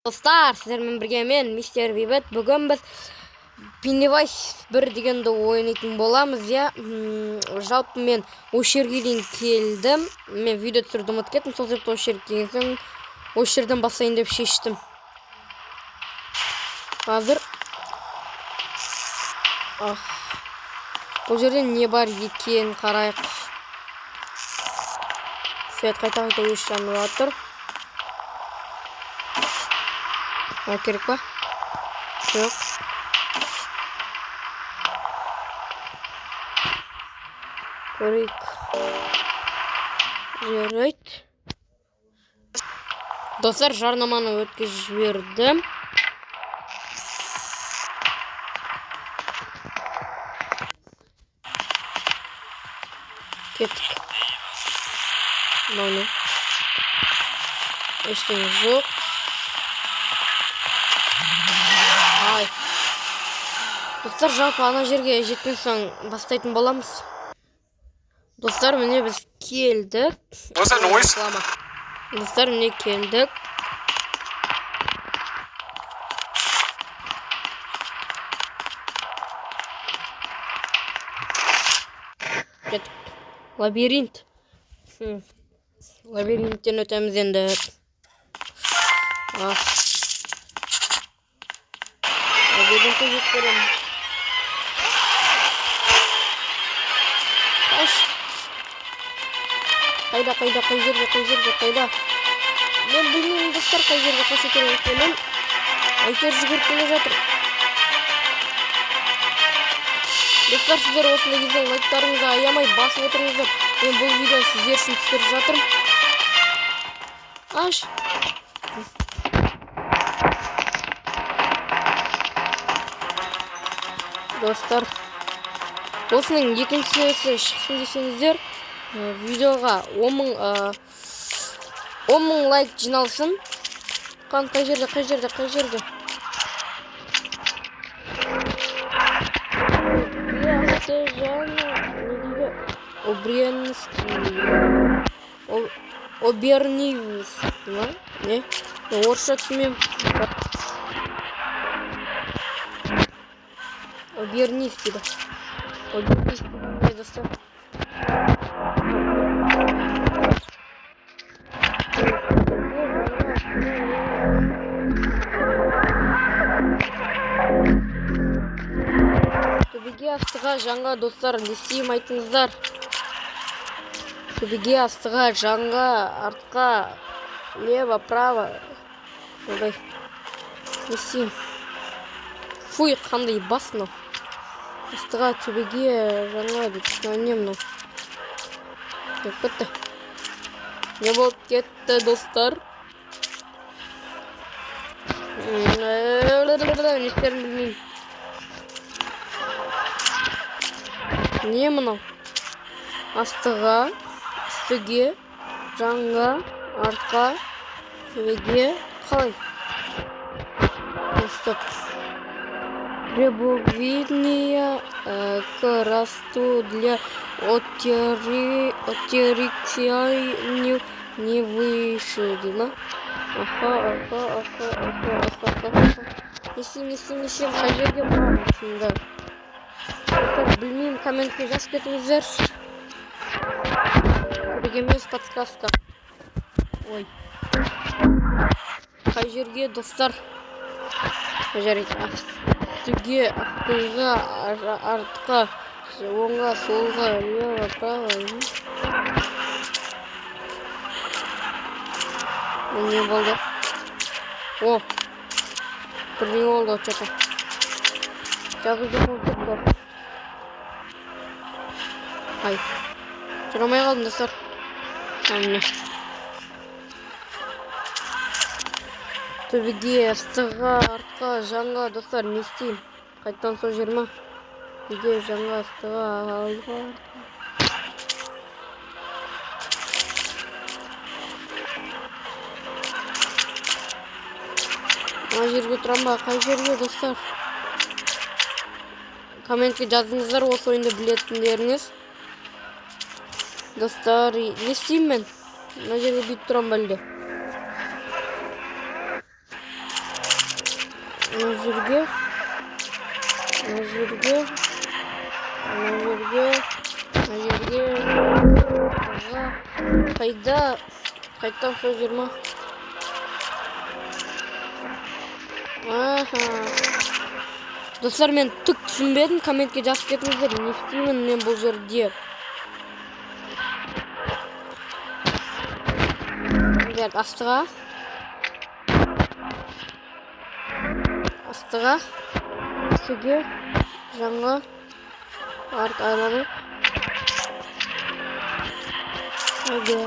Достар, сіздермен бірге мен, мистер Бейбіт. Бүгін біз Pennywise 1 дегенді ойнайтын боламыз, иә. Жалпы мен осы жерге дейін келдім. Мен видео түсіруді ұмытып кеттім, сол себепті осы жерге келген соң осы жерден бастайын деп шештім. Қазір ах, бұл жерде не бар екен қарайық. Свет қайта-қайта өшіп жанып жатыр. Ол керек па? Жоқ. Көрейік. Жарайды. Достар, жарнаманы өткізіп жібердім. Кеттік. Мынау не? Ештеңе жоқ. Ай. Достар, жалпы ана жерге жеткен соң бастайтын боламыз. Достар, міне біз келдік. What's that noise? Реклама. Достар, міне келдік. Кеттік. Лабиринт. Лабиринттен өтеміз енді. Ах. Лабиринтті жек көремін. Қаш. Қайда, қайда, қай жерде, қай жерде, қайда? Мен білмеймін, достар, қай жерге қашу керек екенін. Әйтеуір жүгіріп келе жатыр. Достар, сіздер осындай кезде лайктарыңызды аямай басып отырыңыздар. Мен бұл видеоны сіздер үшін түсіріп жатырмын. Аш. Достар, осының екіншісі шықсын десеңіздер, видеоға 10 мың лайк жиналсын. Қан, қай жерде, қай жерде, қай жерде? Не дейді? Обренский. Обернивский, ма? Не? Мен орысша түсінбеймін. Обернись дейді. Обернись дейді, достар. Төбеге, астыға, жанға, достар, не істеймін, айтыңыздар. Төбеге, астыға, жанға, артқа, лево, право. Ойбай. Не істеймін? Фуй, қандай бас мынау. Астыға, төбеге, жанға дейді. Мынау не мынау? Не болып кетті? Не болып кетті, достар? Не істерімді білмеймін. Не мынау? Астыға, үстіге, жанға, артқа, төбеге, қалай? Стоп. Требования к росту для отериксианию не выше, дейді ма? Аха, аха, аха, аха, аха, аха. Не істеймін, не істеймін, не істеймін, қай жерге барамын сонда? Достар, білмеймін, комментке жазып кетіңіздер. Керек емес подсказка. Ой. Қай жерге, достар? Жарайды. Үстіге, астыға, артқа, оңға, солға, лево, право. Не болды? О! Бірдеңе болды, что-то. Жазу жоқ болып кетті. Ай. Жүре алмай қалдым, достар. Міне. Төбеге, астыға, артқа, жанға, достар, не істеймін? Қайтадан сол жер ма? Төбеге, жанға, астыға, алдыға, артқа. Мына жерге тұрам ба? Қай жерге, достар? Комментке жазыңыздар осы ойынды білетіндеріңіз. Достар, не істеймін мен? Мына жерге бүйтіп тұрам ба әлде? Мына жерге, мына жерге, мына жерге, мына жерге. Ага. Қайда? Қайтадан сол жер ма? Аха. Достар, мен түк түсінбедім, комментке жазып кетіңіздер, не істеймін мен бұл жерде? Ребят, астыға. Астыға. Үстіге. Жаңға. Арт айланып. Ага.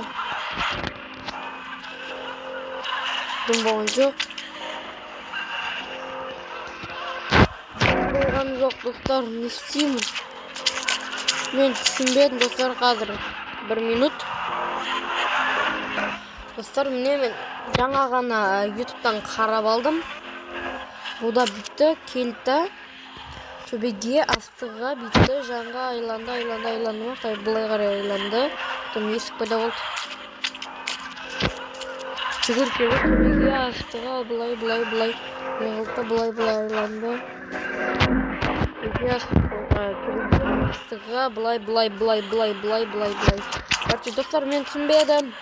Дым болған жоқ. Болған жоқ, достар, не істеймін? Мен түсінбедім, достар, қазір. Бір минут. Достар, міне мен жаңа ғана ютубтан қарап алдым. Бұл да бітті, келді. Төбеге, астыға бітті, жаңға айланды, айланды, айланды ма? Қай, былай қарай айланды. Потом есік пайда болды. Жүгіріп келді, төбеге, астыға, былай, былай, былай. Не қылды, былай, былай айланды. Төбеге, астыға, былай, былай, былай, былай, былай, былай, былай. Короче, достар, мен түсінбедім.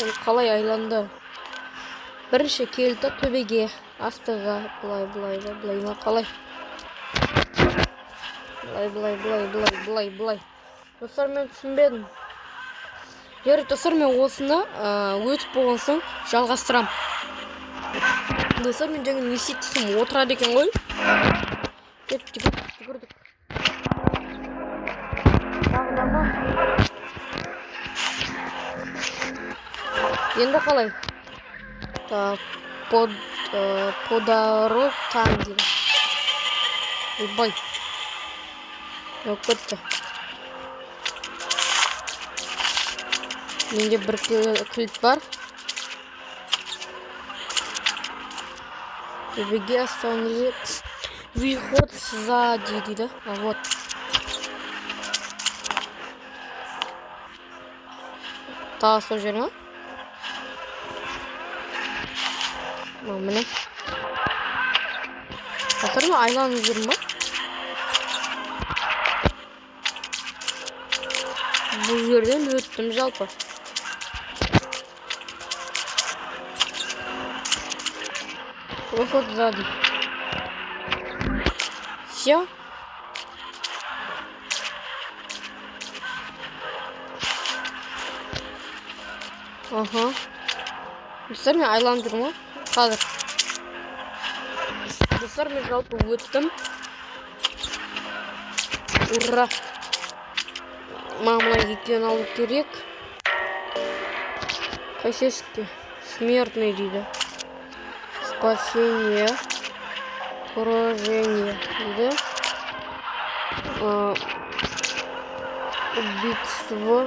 Ол қалай айланды? Бірінші келді төбеге, астыға, былай, былай, былай, былай ма, қалай? Былай, былай, былай, былай, былай, былай. Достар, мен түсінбедім. Жарайды, достар, мен осыны өтіп болған соң жалғастырам. Достар, мен жаңа не істейді отырады екен ғой. Кет, жүгірдік, жүгірдік. Тағы да ма? Енді қалай? Так, подарок там дейді. Ойбай. Жоқ, кетті. Менде бір кілт бар. Төбеге остановили. Выход сзади дейді. А вот. Тағы сол жер ма? Міне. Достар, мен айланып жүрмін ба? Бұл жерден өттім жалпы. Проход сзади. Всё. Ага. Достар, мен айланып жүрмін ғой. Қазір. Достар, мен жалпы өттім. Ура. Маған мына екеуін алу керек. Қайсы есікке? Смертный дейді. Спасение. Поражение дейді. Убийство.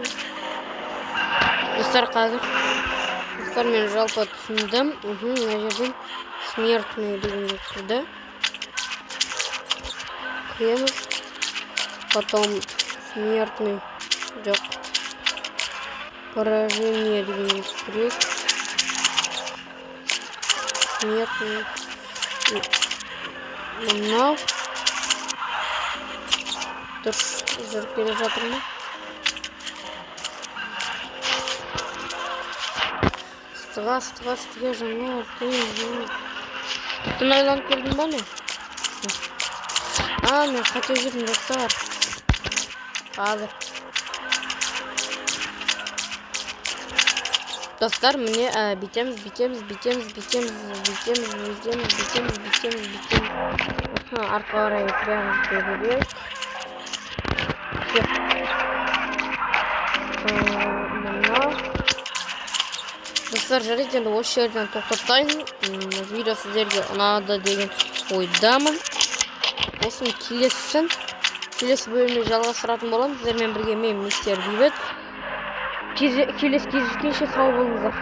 Достар, қазір. Достар, мен жалпы түсіндім. Мына жерден смертный дегенге кірді. Кіреміз. Потом смертный. Жоқ. Поражение дегенге кірек. Смертный. Мынау. Дұрыс жүріп келе жатырмын. Астыға, астыға, астыға, жаңа, артын. Түн айланып келдім ба не? А, мен қате жүрдім, достар. Қазір. Достар, міне, бүйтеміз, бүйтеміз, бүйтеміз, бүйтеміз, бүйтеміз, бүйтеміз, бүйтеміз, бүйтеміз, бүйтеміз. Аха, артқа қарай прямо берейік. Всё. Мынау. Достар, жарайды, енді осы жерден тоқтатайын. Видео сіздерге ұнады деген ойдамын. Осының келесі бөлімде жалғастыратын боламын. Сіздермен бірге мен, мистер Бейбіт. Келесі кездескенше сау болыңыздар.